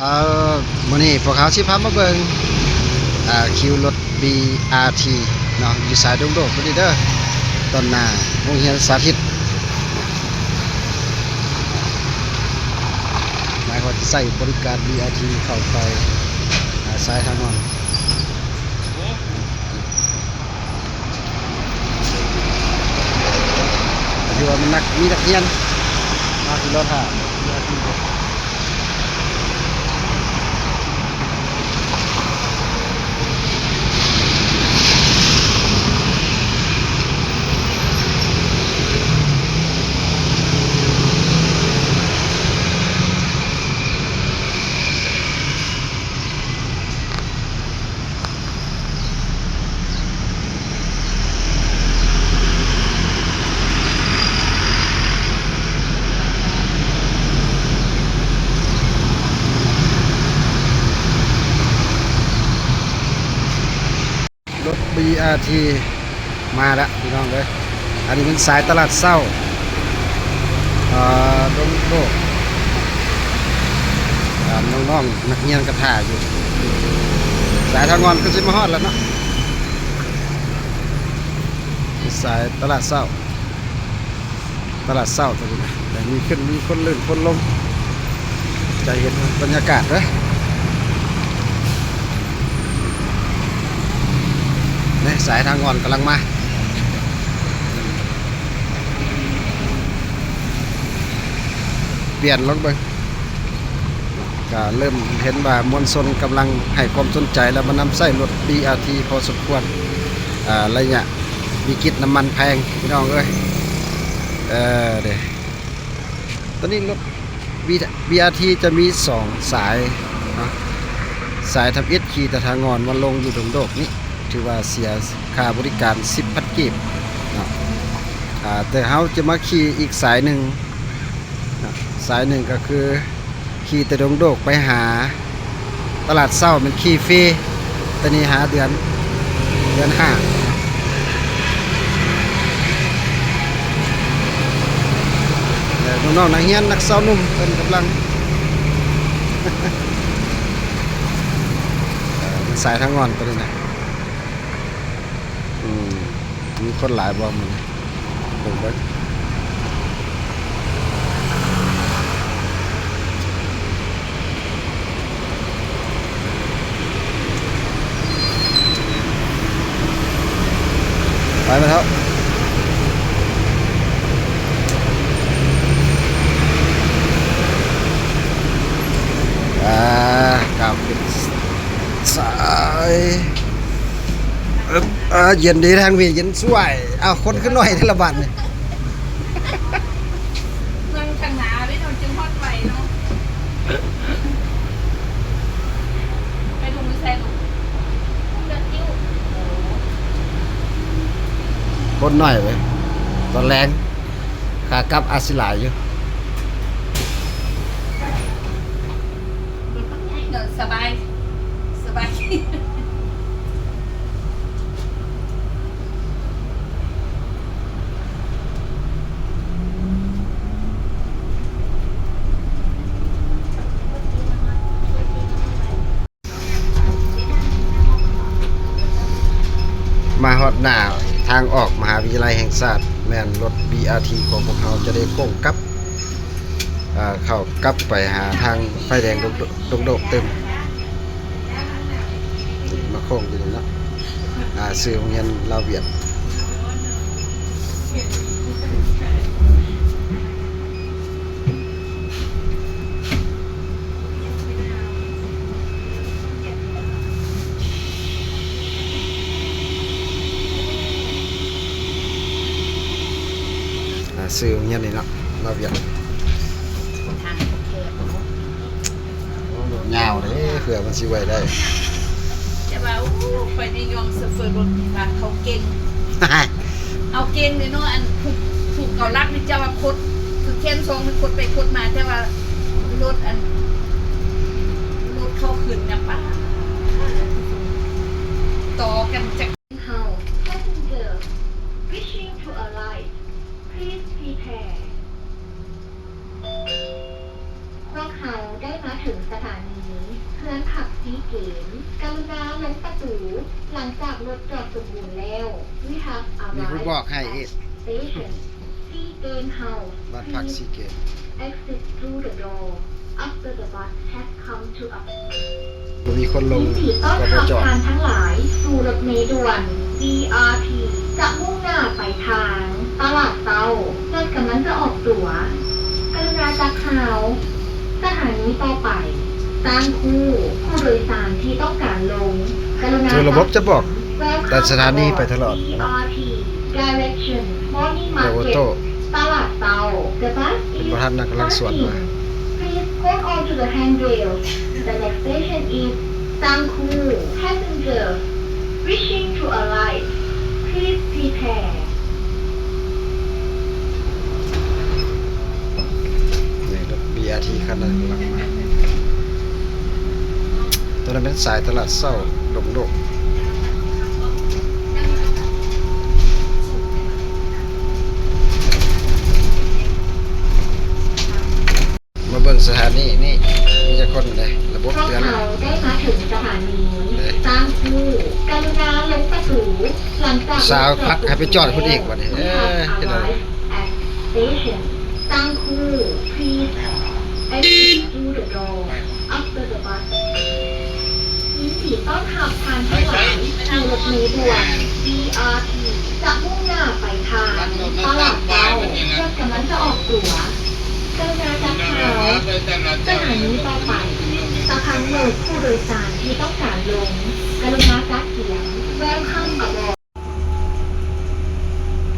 ເອີ ມື້ນີ້ພວກເຮົາຊິພາມາເບິ່ງ ອ່າ ຄິວລົດ ບີອາທີ ເນາະ ຢູ່ສາຍດົງໂດກພຸ້ນເດີ ຕອນໜ້າໂຮງຮຽນສາທິດ. ໝາຍຄວາມວ່າຈະໃຊ້ບໍລິການ ບີອາທີ ເຂົ້າໄປ ອ່າ ສາຍທາງນອນ. ຖືວ່າມີນັກ ມີນັກຮຽນມາທີ່ລໍຖ້າ ລົດ ບີອາທີ ມາແລ້ວພີ່ນ້ອງເອີຍ. ອັນນີ້ແມ່ນສາຍຕະຫຼາດເຊົ້າ ເອີ ດົງໂດກ ອ່າ ນ້ອງໆ ນັກຮຽນກໍຖ້າຢູ່. ສາຍທາງອ່ອນກໍຊິມາຮອດແລ້ວເນາະ ສາຍຕະຫຼາດເຊົ້າ. ຕະຫຼາດເຊົ້າຕົວນີ້ນະ ແຕ່ມີຂຶ້ນ ມີຄົນລື່ນຄົນລົງ ຈະເຫັນບັນຍາກາດເດີ. ນີ້ສາຍທາງອ່ອນກຳລັງມາ ປ່ຽນລົງເບິ່ງ. ກະເລີ່ມເຫັນວ່າມວນຊົນກຳລັງໃຫ້ຄວາມສົນໃຈ ແລະ ມານຳໃຊ້ລົດ ບີອາທີ ພໍສົມຄວນ ອ່າ ໄລຍະວິກິດນ້ຳມັນແພງ ພີ່ນ້ອງເອີຍ. ເອີ ເດ້ ຕອນນີ້ລົດ ບີອາທີ ຈະມີສອງສາຍເນາະ ສາຍທຳອິດຂີ່ແຕ່ທາງອ່ອນມາລົງຢູ່ດົງໂດກນີ້ ຖືວ່າເສຍຄ່າບໍລິການສິບພັນກີບເນາະ. ອ່າ ແຕ່ເຮົາຈະມາຂີ່ອີກສາຍໜຶ່ງ ສາຍໜຶ່ງກໍຄືຂີ່ແຕ່ດົງໂດກໄປຫາຕະຫຼາດເຊົ້າ ແມ່ນຂີ່ຟຣີ ແຕ່ນີ້ຫາເດືອນ ເດືອນຫ້າ. ແລ້ວນ້ອງໆ ນັກຮຽນ ນັກສາວໜຸ່ມເພິ່ນກຳລັງ ເອີ ມັນສາຍທາງອ່ອນຕົວນີ້ນະ. ອືມ ມີຄົນຫຼາຍບໍ່ມື້ນີ້? ເບິ່ງເບິ່ງ ໄປ ໄປເຖົ້າ ອ່າ ກ້າວຂຶ້ນ ສາຍ ເອີບ ອ່າ ເຢັນດີ ທາງນີ້ເຢັນສວຍ. ອ້າວ ຄົນຄືໜ້ອຍແທ້ລະບາດນີ້ ນັ່ງຂ້າງໜ້າເດ້ ມັນຈຶ່ງຮອດໄວເນາະ. ໄປລົງຢູ່ໃສລູກ? ຄົນໜ້ອຍເວີຍ ຕອນແລງ ຂາກັບອາດຊິຫຼາຍຢູ່. ສະບາຍ ສະບາຍ. ມາຮອດໜ້າທາງອອກມະຫາວິທະຍາໄລແຫ່ງຊາດ ແມ່ນລົດບີອາທີຂອງພວກເຮົາຈະໄດ້ໂຄ້ງກັບ ເຂົ້າກັບໄປຫາທາງໄຟແດງດົງ ດົງໂດກຕື່ມ ມາໂຄ້ງຢູ່ນີ້ເນາະ. ອ່າ ຊື່ໂຮງຮຽນລາວຫວຽດ. ອ່າ ຊື່ໂຮງຮຽນນີ້ເນາະ ລາວຫວຽດ. ທາງແຄບເນາະ. ໂອ້ ລົດຍາວເດ້ ເພື່ອມັນຊິໄຫວໄດ້. ແຕ່ວ່າ ໂອ້ ຂ້ອຍນີ້ຍອມໂຊເຟີລົດນີ້ວ່າເຂົາເກັ່ງ ເອົາເກັ່ງເດ້ເນາະ. ອັນຜູ້ ຜູ້ເຂົາລັກນີ້ ເຈົ້າວ່າຄົດ ຄືແຂນສອງນີ້ຄົດໄປຄົດມາ ແຕ່ວ່າລົດ ອັນ ລົດເຂົາຂຶ້ນນະ ປ້າ ຕໍ່ກັນຈັກ Passenger wishing to alight, please prepare. ພວກເຮົາໄດ້ມາເຖິງສະຖານີ ເຮືອນພັກຊີເກມ ກະລຸນາລົງປະຕູ ຫຼັງຈາກລົດຈອດສົມບູນແລ້ວ. We have arrived at station ຊີເກມເຮົາ ບ້ານພັກຊີເກມ. Please exit through the door after the bus has come to a ບໍ່ມີຄົນລົງ ຍິນດີຕ້ອນຮັບທ່ານທັງຫຼາຍສູ່ລົດເມດ່ວນ ບີ ອາ ທີ ຈະມຸ່ງໜ້າໄປທາງຕະຫຼາດເຊົ້າ. ລົດກຳລັງຈະອອກຕົວ. ກະລຸນາຈັກຮາວ ສະຖານີຕໍ່ໄປ ສ້າງຄູ່. ຜູ້ໂດຍສານທີ່ຕ້ອງການລົງ ກະລຸນາ ຄືລະບົບຈະບອກ Welcome ແຕ່ສະຖານີໄປຕະຫຼອດ aboard ນະ ບີ ອາ ທີ direction Morning ເປັນ Market ໂຕ ຕະຫຼາດເຊົ້າ. The bus ເປັນ is ບໍ່ທັນນະ ກຳລັງສວນມາ starting. Please hold on to the handrail. The next station is ສ້າງຄູ່. Passenger wishing to alight, please prepare. ນີ້ລົດ ບີ ອາ ທີ ຄັນນັ້ນກຳລັງມາ. ຕົວນັ້ນເປັນສາຍຕະຫຼາດເຊົ້າດົງໂດກ. ມາເບິ່ງສະຖານີນີ້ມີຈັກຄົນເດ້ ລະບົບເຕືອນ. ພວກເຮົາໄດ້ມາເຖິງສະຖານີສ້າງຄູ່. ກະລຸນາລົງປະຕູ ຫຼັງຈາກ ສາວພັກໃຫ້ໄປຈອດພຸ້ນອີກບັດນີ້. ເອີ ເຮັດແນວໃດ? Arrived at station ສ້າງຄູ່. Please exit through the door after the bus. ຍິນດີຕ້ອນຮັບທ່ານທັງຫຼາຍສູ່ລົດເມດ່ວນ ບີ ອາ ທີ ຈະມຸ່ງໜ້າໄປທາງຕະຫຼາດເຊົ້າ. ລົດກຳລັງຈະອອກຕົວ. ກະລຸນາຈັກຮາວ ສະຖານີຕໍ່ໄປ ສະພັງເມີກ. ຜູ້ໂດຍສານທີ່ຕ້ອງການລົງ ກະລຸນາຈັດກຽມ. Welcome aboard.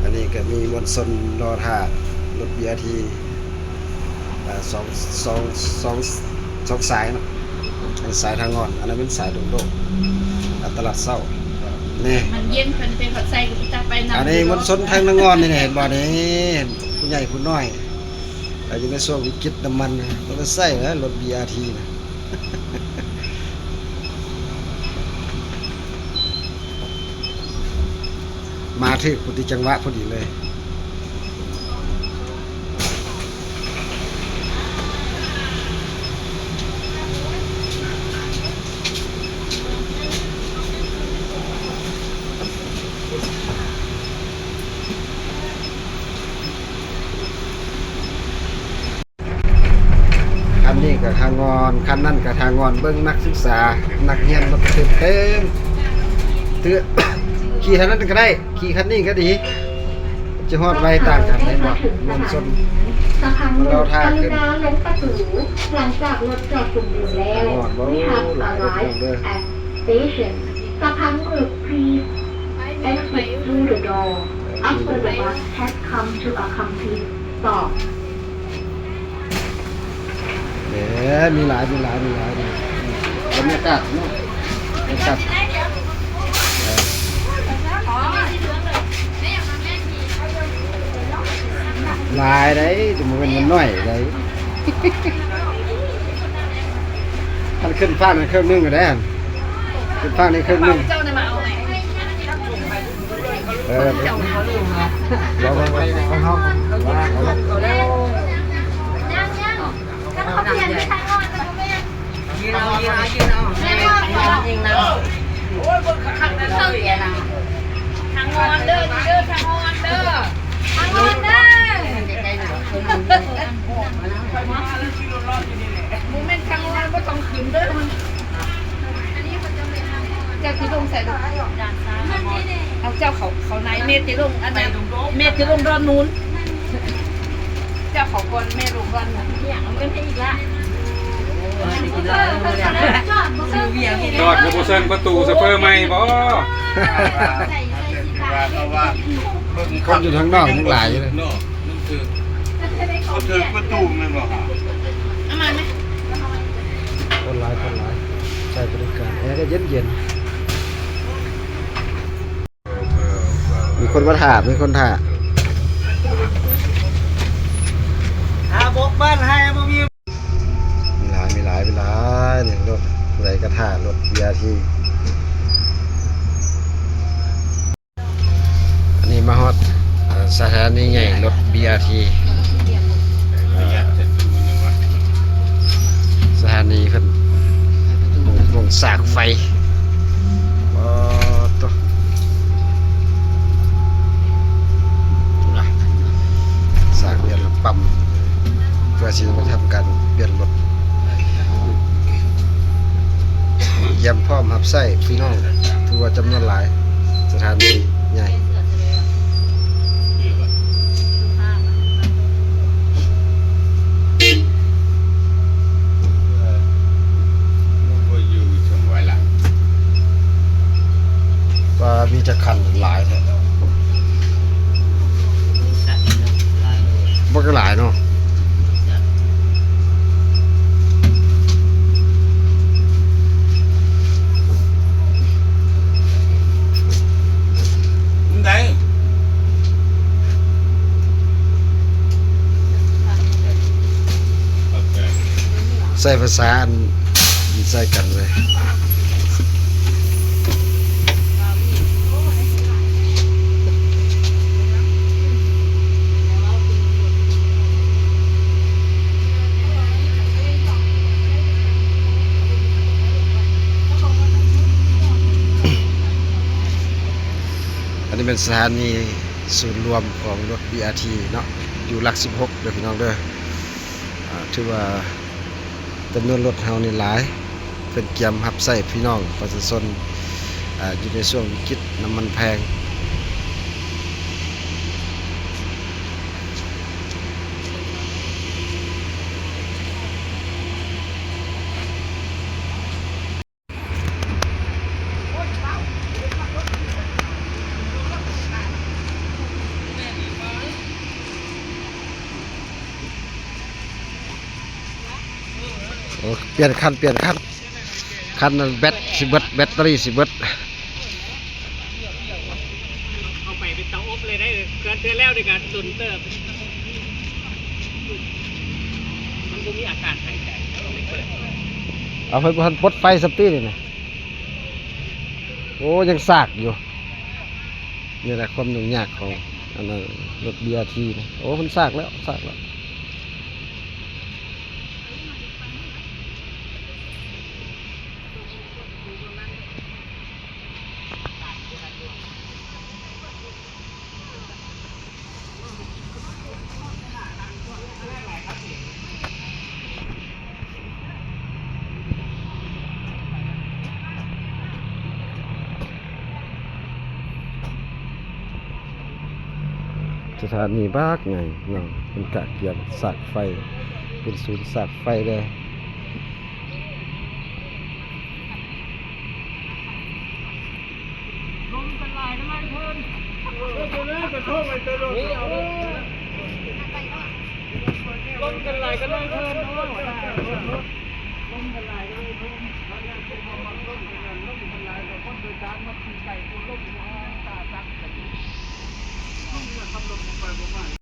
ອັນນີ້ກໍມີມວນຊົນລໍຖ້າລົດ ບີ ອາ ທີ ເອີ ສອງ ສອງ ສອງ ສອງສາຍເນາະ. ອັນສາຍທາງງອນ ອັນນັ້ນແມ່ນສາຍດົງໂດກ ອັນຕະຫຼາດເຊົ້າ. ນີ້ ມັນເຢັນ ເພິ່ນໄປຮອດໃສກໍໄປນຳ. ອັນນີ້ມວນຊົນທາງນະງອນນີ້ ເຫັນບໍ່ນີ້? ເຫັນຜູ້ໃຫຍ່ຜູ້ນ້ອຍ ແລ້ວຢູ່ໃນຊ່ວງວິກິດນ້ຳມັນນະ ບໍ່ໄດ້ໃຊ້ແລ້ວລົດ ບີ ອາ ທີ ນະ. ມາຖືກພຸດດີ ຈັງຫວະພໍດີເລີຍ. ຄັນນີ້ກໍທາງງອນ ຄັນນັ້ນກໍທາງງອນ. ເບິ່ງນັກສຶກສາ ນັກຮຽນມາກະເຕັມເຕັມ. ຂີ່ຄັນນັ້ນກໍໄດ້ ຂີ່ຄັນນີ້ກໍດີ ຈະຮອດໄວຕ່າງກັນ. ເຫັນບໍ່? ມວນຊົນ ສະພັງເມືອງ ກະລຸນາລົງປະຕູ ຫຼັງຈາກລົດຈອດສົມບູນແລ້ວ. ຮອດບໍ່? We have arrived at station ສະພັງເມືອງ. Please exit through the door after the bus has come to a complete stop. ເອີ ມີຫຼາຍ ມີຫຼາຍ ມີຫຼາຍ ມີຫຼາຍ. ບັນຍາກາດເນາະ ບັນຍາກາດ ເອີ ຫຼາຍໄດ໋ ບໍ່ແມ່ນນ້ອຍໄດ໋. ຄັນຂຶ້ນຟາກນັ້ນເຄິ່ງໜຶ່ງກໍໄດ້ ຂຶ້ນຟາກນີ້ເຄິ່ງໜຶ່ງ. ເອີ ເຈົ້າເຂົາເລື່ອງເນາະ ເອົາ ເອົາ ເອົາ ເອົາ ເອົາ ເອົາ ເອົາ ເອົາ ເອົາ. ຍັງ ຍັງ ຄັນເຂົາປ່ຽນໄປທາງງອນແລ້ວບໍ່ແມ່ນ ຢືນເອົາ ຢືນເອົາ ຢືນເອົາ ແມ່ນບໍ່? ຍິງນຳ ໂອ້ຍ ເບິ່ງຄັກໆ ເດີ ເຂົາປ່ຽນທາງງອນເດີ ນີ້ເດີ ທາງງອນເດີ ທາງງອນເດີ. ບໍ່ແມ່ນທາງງອນ ບໍ່ຕ້ອງຂຶ້ນເດີ. ເຈົ້າຊິລົງໃສລູກ? ເອົາເຈົ້າເຂົ້າ ເຂົ້າໃນ ແມ່ຊິລົງອັນນັ້ນ ແມ່ຊິລົງດອນນູນ. ເຈົ້າເຂົ້າກ່ອນ ແມ່ລົງດອນນູນ. ອີ່ຫຍັງ ເອົາເງິນໃຫ້ອີກລະ. ຈອດ ຄືບໍ່ເຊິ່ງປະຕູໂຊເຟີໃໝ່ບໍ? ຄົນຢູ່ທາງນອກຍັງຫຼາຍຢູ່ເລີຍ. ມັນຖືກ ມັນຖືກປະຕູແມ່ນບໍ່? ເອົາມາໄໝ? ຄົນຫຼາຍ ຄົນຫຼາຍ ໃຊ້ບໍລິການ ແອກໍເຢັນໆ. ມີຄົນມາຖ້າ ມີຄົນຖ້າ. ຖ້າບົກບ້ານໄຮ່ບໍ່ມີ. ມີຫຼາຍ ມີຫຼາຍ ມີຫຼາຍ ນີ້ລົດ ຜູ້ໃດກໍຖ້າລົດ ບີ ອາ ທີ. ອັນນີ້ມາຮອດ ເອີ ສະຖານີໃຫຍ່ລົດ ບີ ອາ ທີ ເອີ ສະຖານີເພິ່ນ ສາກໄຟ ອໍ ໂຕ ສາກເຮືອນລະປ້ຳ ເພື່ອຊິມາທຳການປ່ຽນລົດ ກຽມພ້ອມຮັບໃຊ້ພີ່ນ້ອງ ຖືວ່າຈຳນວນຫຼາຍ ສະຖານີໃຫຍ່. ວ່າມີຈັກຄັນຫຼາຍແທ້ ບັກຫຼາຍເນາະ. ໃຊ້ພາສາອັນໃສ່ກັນເລີຍ. ອັນນີ້ແມ່ນສະຖານີສູນລວມຂອງລົດ ບີອາທີ ເນາະ ຢູ່ຫຼັກສິບຫົກເດີພີ່ນ້ອງເດີ. ອ່າ ຖືວ່າຈຳນວນລົດເຮົານີ້ຫຼາຍ ເພິ່ນກຽມຮັບໃຊ້ພີ່ນ້ອງປະຊາຊົນ ອ່າ ຢູ່ໃນຊ່ວງວິກິດນ້ຳມັນແພງ. ໂອ້ ປ່ຽນຄັນ ປ່ຽນຄັນ ຄັນນັ້ນແບັດຊິເບິດ ແບັດເຕີຣີຊິເບິດ. ເອົາໄປເປັນເຕົາອົບເລີຍໄດ໋ ເທື່ອແລ້ວນີ້ກະດົນເຕີບ ມັນບໍ່ມີອາການຫາຍໃຈ. ເອົາໄປ ບໍ່ທັນປົດໄຟຊ້ຳຕິນີ້ນະ. ໂອ້ ຍັງສາກຢູ່. ນີ້ແຫຼະຄວາມຫຍຸ້ງຍາກຂອງອັນນັ້ນ ລົດ ບີອາທີ ນະ. ໂອ້ ມັນສາກແລ້ວ ສາກແລ້ວ. ສະຖານີບັກໃຫຍ່ເນາະ ເປັນກະກຽມສາກໄຟ ເປັນສູນສາກໄຟເລີຍ. ລົມກັນຫຼາຍກັນຫຼາຍເພິ່ນ ເອີ ຕົວນັ້ນກະໂທດໄປຕົວລົດ ລົມກັນຫຼາຍກັນຫຼາຍເພິ່ນ ໂອ້ຍ ລົມກັນຫຼາຍກັນຫຼາຍເພິ່ນ ເຂົາຢາກເປັນບໍ່ມັກລົມກັນ ລົມກັນຫຼາຍ